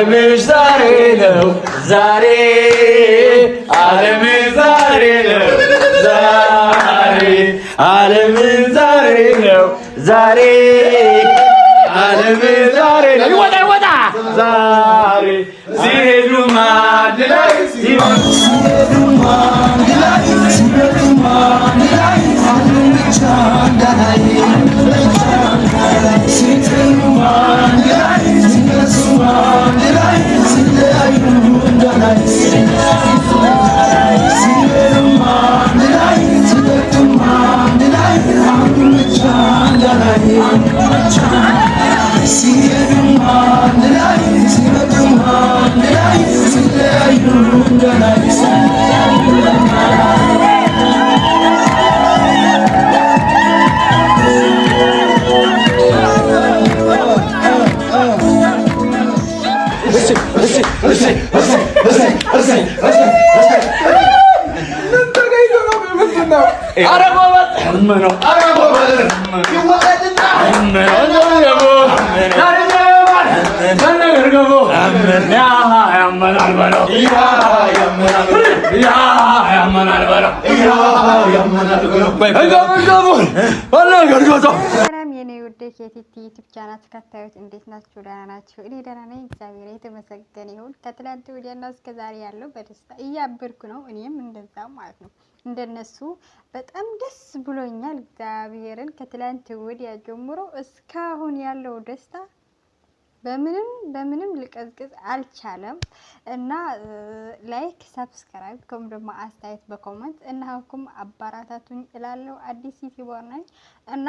ዓለምሽ ዛሬ ነው ዛሬ፣ ዓለምሽ ዛሬ ነው ዛሬ፣ ዓለምሽ ዛሬ ነው ዛሬ፣ ዓለምሽ ዛሬ ነው። ይወጣ ይወጣ ዛሬ። ሲሄዱ አንድ ላይ፣ ሲሄዱ አንድ ላይ፣ ሲመጡ አንድ ላይ፣ አንዱን ብቻ እንዳላይ፣ ሲተኙ አንድ ላይ፣ ሲነሱ አንድ ላይ፣ ሲለያዩ እንዳላይ፣ ሲበሉም አንድ ላይ፣ ሲጠጡም አንድ ላይ፣ አንዱን ብቻ እንዳላይ፣ ሲሄዱም አንድ ላይ፣ ሲመጡም አንድ ላይ፣ ሲለያዩ እንዳላይ። ሰላም የኔ ውድ የቲቲ YouTube channel ተከታዮች፣ እንዴት ናችሁ? ደህና ናችሁ? እኔ ደህና ነኝ፣ እግዚአብሔር የተመሰገነ ይሁን። ከትላንት ወዲያና እስከ ዛሬ ያለው በደስታ እያበድኩ ነው። እኔም እንደዛ ማለት ነው፣ እንደነሱ በጣም ደስ ብሎኛል። እግዚአብሔርን ከትላንት ወዲያ ጀምሮ እስካሁን ያለው ደስታ በምንም በምንም ሊቀዝቅዝ አልቻለም። እና like፣ subscribe ከምኡ ደግሞ አስተያየት በ comment እናኩም አባራታቱኝ እላለሁ። አዲስ YouTuber ነኝ እና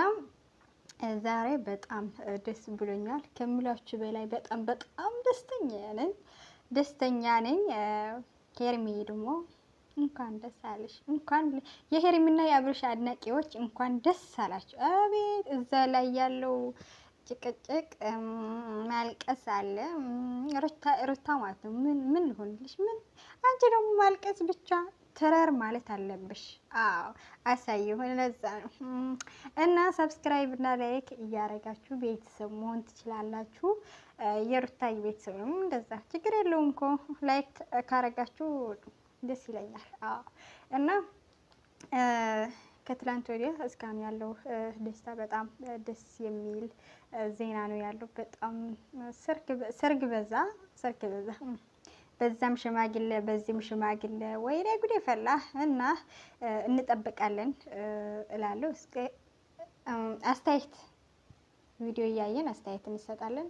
ዛሬ በጣም ደስ ብሎኛል ከምላችሁ በላይ፣ በጣም በጣም ደስተኛ ነኝ፣ ደስተኛ ነኝ። ሄርሚ ደግሞ እንኳን ደስ አለሽ። እንኳን የሄርሚና የአብርሽ አድናቂዎች እንኳን ደስ አላችሁ። አቤት እዛ ላይ ያለው ጭቅጭቅ፣ ማልቀስ አለ። ሩታ ማለት ነው። ምን ምን ልሆንልሽ? ምን አንቺ ደግሞ ማልቀስ ብቻ ትረር ማለት አለብሽ። አዎ አሳየሁ። ለዛ ነው። እና subscribe እና like እያረጋችሁ ቤተሰብ መሆን ትችላላችሁ። የሩታዬ ቤተሰብ ነው፣ እንደዛ ችግር የለውም እኮ፣ like ካረጋችሁ ደስ ይለኛል። አዎ እና ከትላንት ወዲያ እስካሁን ያለው ደስታ በጣም ደስ የሚል ዜና ነው ያለው። በጣም ሰርግ በዛ፣ ሰርግ በዛ፣ በዛም ሽማግሌ በዚህም ሽማግሌ፣ ወይኔ ጉዴ ፈላ። እና እንጠብቃለን እላለሁ። እስከ አስተያየት ቪዲዮ እያየን አስተያየት እንሰጣለን።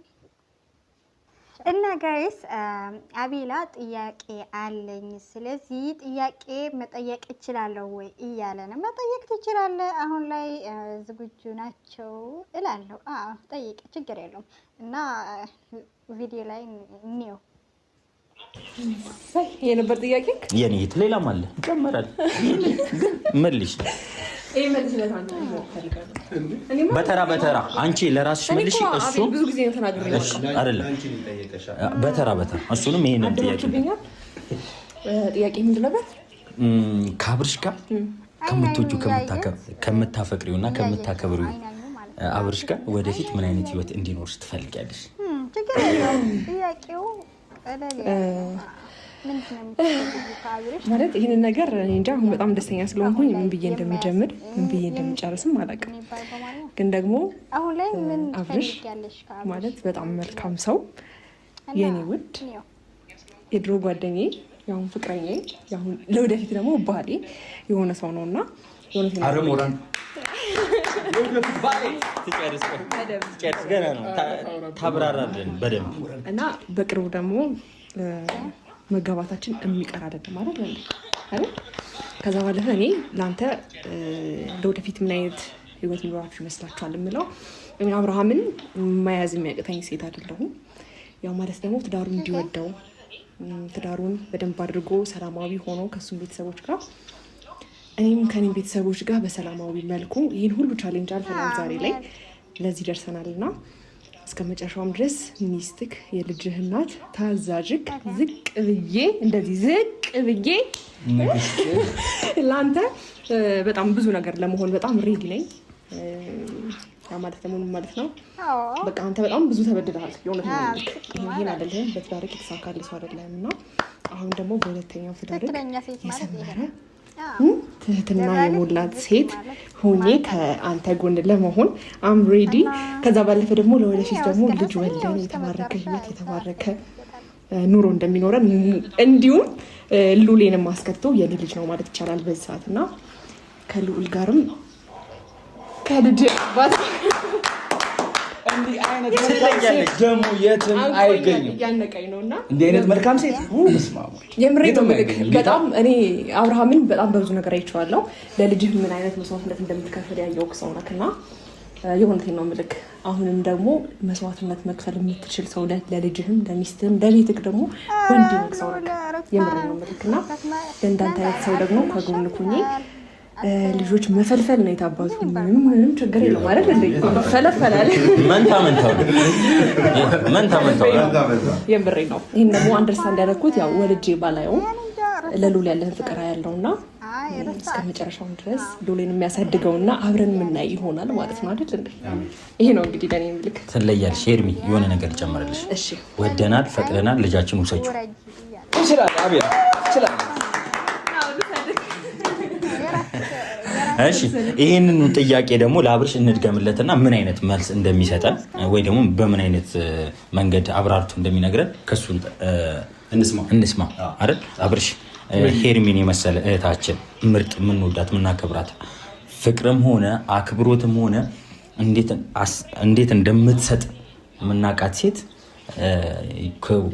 እና guys አቤላ ጥያቄ አለኝ፣ ስለዚህ ጥያቄ መጠየቅ እችላለሁ ወይ እያለ ነው። መጠየቅ ትችላለህ። አሁን ላይ ዝግጁ ናቸው እላለሁ። አዎ ጠይቅ፣ ችግር የለውም። እና ቪዲዮ ላይ እንየው። የነበር ጥያቄ የኔ እህት ሌላም አለ ይጨመራል፣ ግን መልሽ በተራ በተራ፣ አንቺ ለራስሽ መልሽ። እሱም ብዙ ጊዜ ነው ተናግሬ አይደለም፣ በተራ በተራ እሱንም ይሄንን ጥያቄ። ጥያቄ ምንድን ነበር? ከአብርሽ ጋር ከምትወጂው፣ ከምታፈቅሪው እና ከምታከብሪው አብርሽ ጋር ወደፊት ምን አይነት ህይወት እንዲኖርሽ ትፈልጊያለሽ? ችግር የለውም። ጥያቄው ቀለል ያለ ነው። ምንድን ነው የምትፈልጊው ከአብርሽ? ማለት ይህንን ነገር እኔ እንጃ፣ አሁን በጣም ደስተኛ ስለሆንኩኝ ምን ብዬ እንደምጀምር ምን ብዬ እንደምጨርስም አላውቅም። የሚባል በማለት ግን ደግሞ አሁን ላይ ምን አብርሽ ትፈልጊያለሽ ከአብርሽ? ማለት በጣም መልካም ሰው፣ እና የኔ ውድ እንየው። የድሮ ጓደኛዬ፣ የአሁን ፍቅረኛዬ፣ የአሁን ለወደፊት ደግሞ ባሌ የሆነ ሰው ነው እና የእውነቴን ነው። አረ ሞራል ትጨርስ፣ ገና ነው፣ ታብራራለን በደንብ። እና በቅርቡ ደግሞ መጋባታችን የሚቀር አይደለም አይደል እንዴ? አይደል? ከዛ ባለፈ እኔ ለአንተ ለወደፊት ምን አይነት ህይወት የሚኖራችሁ ይመስላችኋል የምለው፣ እኔ አብርሃምን መያዝ የሚያቅተኝ ሴት አይደለሁም። ያው ማለት ደግሞ ትዳሩን እንዲወደው፣ ትዳሩን በደንብ አድርጎ ሰላማዊ ሆኖ ከእሱም ቤተሰቦች ጋር እኔም ከኔም ቤተሰቦች ጋር በሰላማዊ መልኩ ይህን ሁሉ challenge አልፈናል። ዛሬ ላይ ለዚህ ደርሰናል እና እስከ መጨረሻውም ድረስ ሚስትክ፣ የልጅህ እናት፣ ታዛዥክ፣ ዝቅ ብዬ እንደዚህ ዝቅ ብዬ ለአንተ በጣም ብዙ ነገር ለመሆን በጣም ready ነኝ። ያ ማለት ደግሞ ምን ማለት ነው? በቃ አንተ በጣም ብዙ ተበድለሃል። የእውነት ነው፣ ይሄን አይደለህም፣ በትዳርክ የተሳካልህ ሰው አይደለህም። እና አሁን ደግሞ በሁለተኛው ትዳርክ የሰመረ፣ ትህትና የሞላት ሴት ሆኜ ከአንተ ጎን ለመሆን I'm ready። ከዛ ባለፈ ደግሞ ለወደፊት ደግሞ ልጅ ወልደን የተባረከ ህይወት፣ የተባረከ ኑሮ እንደሚኖረን፣ እንዲሁም ሉሌንም አስከትቶ የኔ ልጅ ነው ማለት ይቻላል በዚህ ሰዓት፣ እና ከልዑል ጋርም ከልጅ አባት እንዲህ አይነት መልካም ሴት ደግሞ የትም አይገኝም። እያነቀኝ ነው እና እንዲህ አይነት መልካም ሴት፣ በስመ አብ! የምሬን ነው የትም የምልህ። አይገኝም። በጣም እኔ አብርሃምን በጣም በብዙ ነገር አይቼዋለሁ። ለልጅህ ምን አይነት መስዋዕትነት እንደምትከፍል ያየው ሰው ነህ እና የእውነቴን ነው የምልህ። አሁንም ደግሞ መስዋዕትነት መክፈል የምትችል ሰው ነህ። ለልጅህም፣ ለሚስትህም፣ ለቤትህ ደግሞ ወንድ የሆንክ ሰው ነህ። የምሬን ነው የምልህ እና ለእንዳንተ አይነት ሰው ደግሞ ከጎንህ ሆኜ ልጆች መፈልፈል ነው የታባቱ። ምንም ምንም ችግር የለውም አይደል እንዴ? ፈለፈላል። መንታ መንታው ነው። መንታ መንታው ነው። የምሬን ነው። ይህን ደግሞ understand ያደረኩት ያው ወልጄ ባላየውም ለሉል ያለህን ፍቅር ያለውና እስከ መጨረሻውን ድረስ ሉሌን የሚያሳድገውና አብረን የምናይ ይሆናል ማለት ነው አይደል እንዴ? ይሄ ነው እንግዲህ ለእኔ ምልክ። ትለያለሽ። ሄርሚ፣ የሆነ ነገር ጨምርልሽ። እሺ። ወደናል፣ ፈቅደናል፣ ልጃችን ውሰጁ። ይችላል፣ አቤል ይችላል። እሺ፣ ይህንን ጥያቄ ደግሞ ለአብርሽ እንድገምለትና ምን አይነት መልስ እንደሚሰጠን ወይ ደግሞ በምን አይነት መንገድ አብራርቶ እንደሚነግረን ከሱ እንስማ። እንስማ አይደል? አብርሽ፣ ሄርሚን የመሰለ እህታችን፣ ምርጥ፣ የምንወዳት፣ የምናከብራት፣ ፍቅርም ሆነ አክብሮትም ሆነ እንዴት እንደምትሰጥ የምናውቃት ሴት፣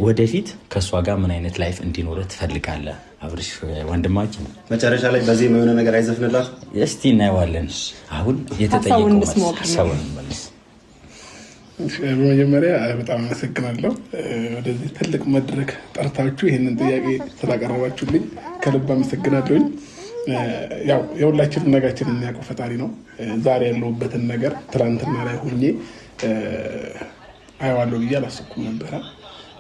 ወደፊት ከእሷ ጋር ምን አይነት life እንዲኖረ ትፈልጋለህ? አብርሽ ወንድማችን። መጨረሻ ላይ በዚህ የሆነ ነገር አይዘፍንላት? እስቲ እናየዋለን። አሁን የተጠየቀው መልስ፣ ሀሳቡን እንመልስ። በመጀመሪያ በጣም አመሰግናለሁ። ወደዚህ ትልቅ መድረክ ጠርታችሁ ይህንን ጥያቄ ስላቀረባችሁልኝ ከልብ አመሰግናለሁኝ። ያው የሁላችንም ነጋችንን የሚያውቀው ፈጣሪ ነው። ዛሬ ያለሁበትን ነገር ትናንትና ላይ ሆኜ አየዋለሁ ብዬ አላሰብኩም ነበረ፣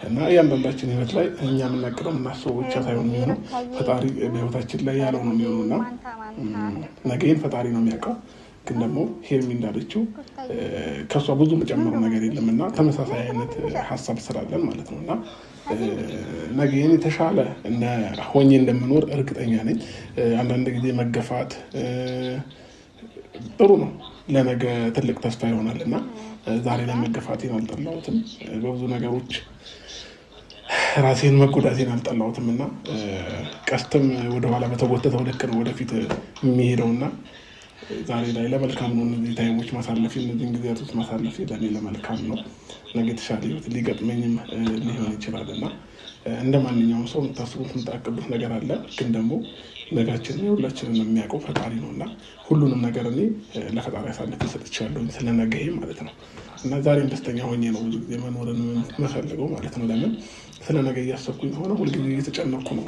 እና እያንዳንዳችን ህይወት ላይ እኛ የምናቅደው፣ የምናስበው ብቻ ሳይሆን የሚሆነው ፈጣሪ በህይወታችን ላይ ያለው ነው የሚሆነው፣ እና ነገን ፈጣሪ ነው የሚያውቀው። ግን ደግሞ ሄርሚ እንዳለችው ከእሷ ብዙ መጨመረው ነገር የለም፣ እና ተመሳሳይ አይነት ሀሳብ ስላለን ማለት ነው፣ እና ነገን የተሻለ ሆኜ እንደምኖር እርግጠኛ ነኝ። አንዳንድ ጊዜ መገፋት ጥሩ ነው፣ ለነገ ትልቅ ተስፋ ይሆናል፣ እና ዛሬ ላይ መገፋቴን አልጠላሁትም። በብዙ ነገሮች ራሴን መጎዳቴን አልጠላሁትም፣ እና ቀስትም ወደኋላ በተጎተተው ልክ ነው ወደፊት የሚሄደው፣ እና ዛሬ ላይ ለመልካም ነው እነዚህ time ኦች ማሳለፍ፣ እነዚህን ጊዜያቶች ማሳለፍ ለእኔ ለመልካም ነው። ነገ የተሻለ ህይወት ሊገጥመኝም ሊሆን ይችላል፣ እና እንደ ማንኛውም ሰው የምታስቡት፣ የምታቅዱት ነገር አለ። ግን ደግሞ ነጋችንን የሁላችንን የሚያውቀው ፈጣሪ ነው፣ እና ሁሉንም ነገር እኔ ለፈጣሪ አሳልፌ ሰጥቻለሁ ስለ ነገ ማለት ነው። እና ዛሬም ደስተኛ ሆኜ ነው ብዙ ጊዜ መኖርን የምፈልገው ማለት ነው። ለምን ስለ ነገ እያሰብኩኝ ከሆነ ሁልጊዜ እየተጨነቅኩ ነው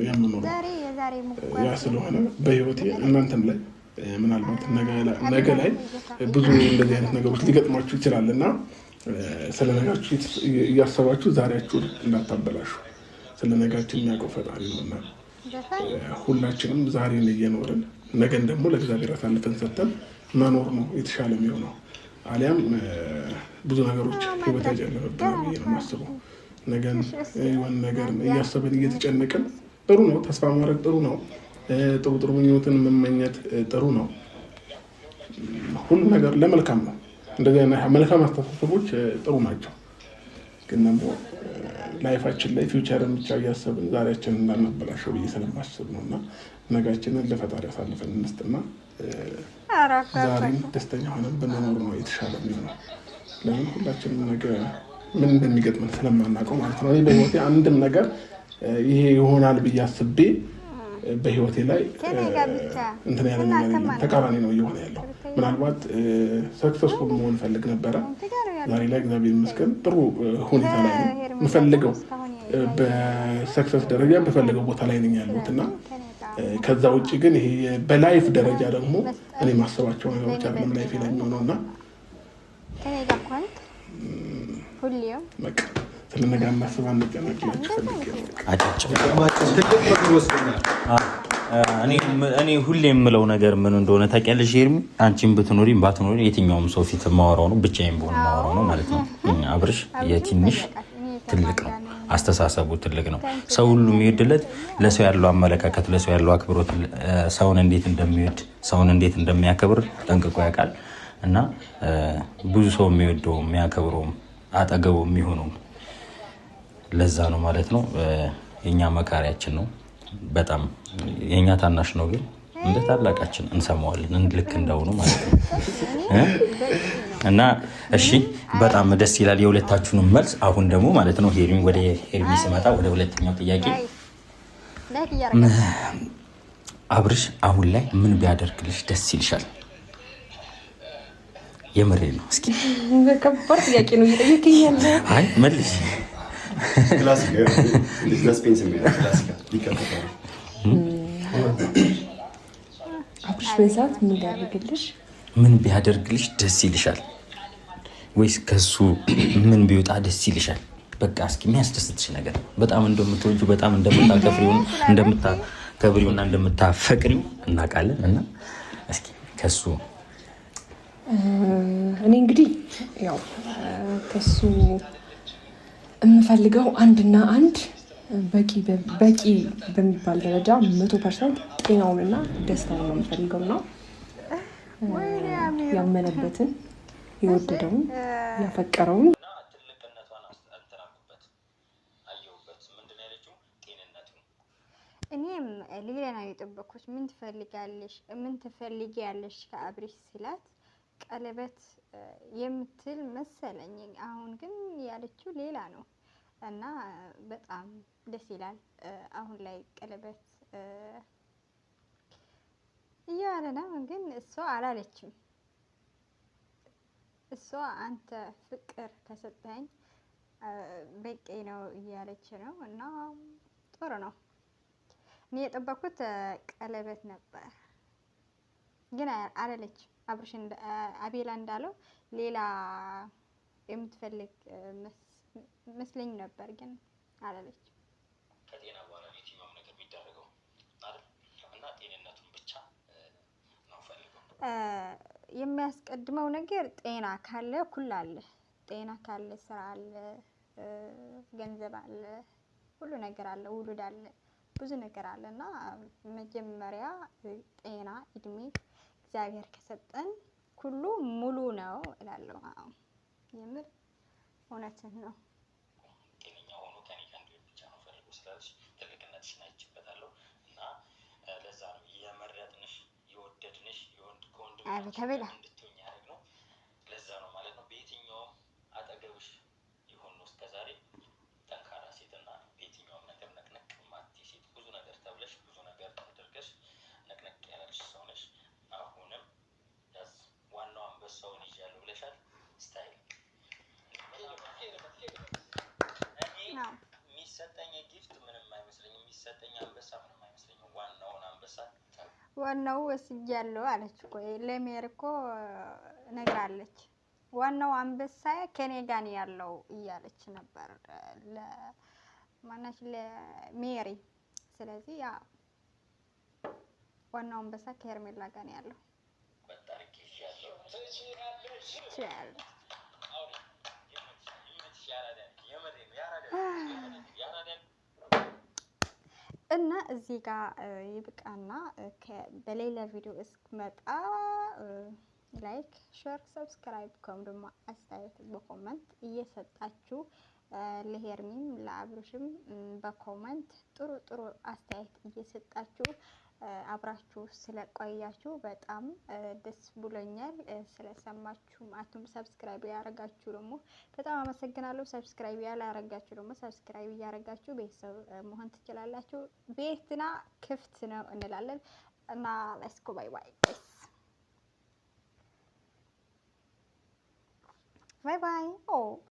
የምኖረው። ያ ስለሆነ በህይወቴ እናንተም ላይ ምናልባት ነገ ላይ ብዙ እንደዚህ አይነት ነገሮች ሊገጥሟችሁ ይችላል፣ እና ስለ ነጋችሁ እያሰባችሁ ዛሬያችሁን እንዳታበላሹ። ስለ ነጋችን የሚያውቀው ፈጣሪ ነው፣ እና ሁላችንም ዛሬን እየኖርን ነገን ደግሞ ለእግዚአብሔር አሳልፈን ሰጥተን መኖር ነው የተሻለ የሚሆነው። አሊያም ብዙ ነገሮች ህይወት ያጨልምብናል ብዬ ነው የማስበው። ነገን የሆነ ነገር እያሰብን እየተጨነቅን፣ ጥሩ ነው፣ ተስፋ ማድረግ ጥሩ ነው። ጥሩ ጥሩ ምኞትን መመኘት ጥሩ ነው። ሁሉም ነገር ለመልካም ነው። እንደዚህ አይነት መልካም አስተሳሰቦች ጥሩ ናቸው። ግን ደግሞ life ኣችን ላይ future ን ብቻ እያሰብን ዛሬያችንን እንዳናበላሸው ብዬ ስለማስብ ነው፣ እና ነጋችንን ለፈጣሪ አሳልፈን እንስጥና ዛሬም ደስተኛ ሆነን ብንኖር ነው የተሻለ የሚሆነው። ለምን ሁላችንም ነገ ምን እንደሚገጥመን ስለማናውቀው ማለት ነው። እኔ በህይወቴ አንድም ነገር ይሄ ይሆናል ብዬ አስቤ በህይወቴ ላይ እንትን ያለ ነገር የለም። ተቃራኒ ነው እየሆነ ያለው። ምናልባት successful መሆን ፈልግ ነበረ። ዛሬ ላይ እግዚአብሔር ይመስገን ጥሩ ሁኔታ ላይ ነው፣ የምፈልገው በ success ደረጃ የምፈልገው ቦታ ላይ ነኝ ያለሁት፣ እና ከዛ ውጭ ግን ይሄ በ life ደረጃ ደግሞ እኔ ማሰባቸው ነገሮች አይደለም life ላይ የሚሆነው፣ እና በቃ ስለ ነገ አናስብ፣ አንጨነቅ እላችሁ ፈልጌ ነው። አጨብጭቡ። ትልቅ ምክር ወስደናል። እኔ ሁሌ የምለው ነገር ምን እንደሆነ ታውቂያለሽ ሄርሚ? አንቺም ብትኖሪም ባትኖሪ የትኛውም ሰው ፊት የማወራው ነው፣ ብቻዬን ብሆን የማወራው ነው ማለት ነው። አብርሽ የትንሽ ትልቅ ነው፣ አስተሳሰቡ ትልቅ ነው። ሰው ሁሉ የሚወድለት ለሰው ያለው አመለካከት፣ ለሰው ያለው አክብሮት፣ ሰውን እንዴት እንደሚወድ፣ ሰውን እንዴት እንደሚያከብር ጠንቅቆ ያውቃል። እና ብዙ ሰው የሚወደው፣ የሚያከብረውም፣ አጠገቡ የሚሆነውም ለዛ ነው ማለት ነው። የእኛ መካሪያችን ነው። በጣም የእኛ ታናሽ ነው፣ ግን እንደ ታላቃችን እንሰማዋለን፣ ልክ እንደሆኑ ማለት ነው። እና እሺ፣ በጣም ደስ ይላል የሁለታችሁንም መልስ። አሁን ደግሞ ማለት ነው ሄርሚ፣ ወደ ሄርሚ ስመጣ ወደ ሁለተኛው ጥያቄ፣ አብርሽ አሁን ላይ ምን ቢያደርግልሽ ደስ ይልሻል? የምሬ ነው። እስኪ ከባድ ጥያቄ ነው እየጠየቅኝ ያለ። አይ መልሽ። ክላሲክ suspense ክላሲካ ሊከፈታል። አብርሽ በዚህ ሰዓት ምን ሊያደርግልሽ ምን ቢያደርግልሽ ደስ ይልሻል? ወይስ ከሱ ምን ቢወጣ ደስ ይልሻል? በቃ እስኪ የሚያስደስትሽ ነገር፣ በጣም እንደምትወጂው፣ በጣም እንደምታከብሪውና እንደምታፈቅሪው እናውቃለን። እና እስኪ ከሱ እኔ እንግዲህ ያው ከሱ የምፈልገው አንድና አንድ በቂ በሚባል ደረጃ 100% ጤናውንና ደስታውን ነው የምፈልገው ነው። ያመነበትን፣ የወደደውን፣ ያፈቀረውን እኔም ሌላ ነው የጠበኩት። ምን ትፈልጋለሽ? ምን ትፈልጊያለሽ ከአብርሽ ስላት ቀለበት የምትል መሰለኝ። አሁን ግን ያለችው ሌላ ነው እና በጣም ደስ ይላል። አሁን ላይ ቀለበት እያለ ነው፣ ግን እሷ አላለችም። እሷ አንተ ፍቅር ከሰጠኝ በቂ ነው እያለች ነው እና ጥሩ ነው። እኔ የጠበኩት ቀለበት ነበር፣ ግን አላለችም። አብርሽ አቤላ እንዳለው ሌላ የምትፈልግ መስለኝ ነበር፣ ግን አላለችም። ከጤና በኋላ የትኛውም ነገር የሚደረገው አይደል? እና ጤንነቱን ብቻ ነው ፈልገው። የሚያስቀድመው ነገር ጤና ካለ ኩል አለ። ጤና ካለ ስራ አለ፣ ገንዘብ አለ፣ ሁሉ ነገር አለ፣ ውሉድ አለ፣ ብዙ ነገር አለ። እና መጀመሪያ ጤና፣ እድሜ እግዚአብሔር ከሰጠን ሁሉ ሙሉ ነው እላለሁ። አዎ የምር እውነትን ነው። ጤነኛ ሆኖ ከኔ ጋር እንዲሆን ብቻ ነው ፈልጎ ስላልሽ ትልቅነትሽን አይቼበታለሁ። እና ለዛ ነው የመረጥንሽ፣ የወደድንሽ፣ የወንድ አቤት አቤላ። እንድትሆኝ ያደረግነው ለዛ ነው ማለት ነው። በየትኛውም አጠገብሽ የሆን ነው እስከዛሬ ጠንካራ ሴትና በየትኛውም ነገር ነቅነቅ ማትይ ሴት፣ ብዙ ነገር ተብለሽ፣ ብዙ ነገር ተደርገሽ ነቅነቅ ያላለሽ ሰው ነሽ። አሁንም ያዝ፣ ዋናው አንበሳውን ይዣለሁ ብለሻል። Style እኔ የሚሰጠኝ gift ምንም አይመስለኝም። የሚሰጠኝ አንበሳ ምንም አይመስለኝም። ዋናውን አንበሳ ዋናው ወስጃለሁ አለች እኮ፣ ለሜሪ እኮ ነግራለች። ዋናው አንበሳ ከኔ ጋር ነው ያለው እያለች ነበር ለማናች ለሜሪ። ስለዚህ ያ ዋናው አንበሳ ከሄርሜላ ጋር ነው ያለው። ይችላል። እና እዚህ ጋር ይብቃና በሌላ ቪዲዮ እስክመጣ like፣ share፣ subscribe ከም ደግሞ አስተያየት በ comment እየሰጣችሁ፣ ለሄርሚም ለአብርሽም በ comment ጥሩ ጥሩ አስተያየት እየሰጣችሁ አብራችሁ ስለቆያችሁ በጣም ደስ ብሎኛል። ስለሰማችሁ ማለትም subscribe ያደረጋችሁ ደግሞ በጣም አመሰግናለሁ። Subscribe ያላረጋችሁ ደግሞ subscribe እያረጋችሁ ቤተሰብ መሆን ትችላላችሁ። ቤትና ክፍት ነው እንላለን እና let's go፣ bye bye, bye bye። Oh.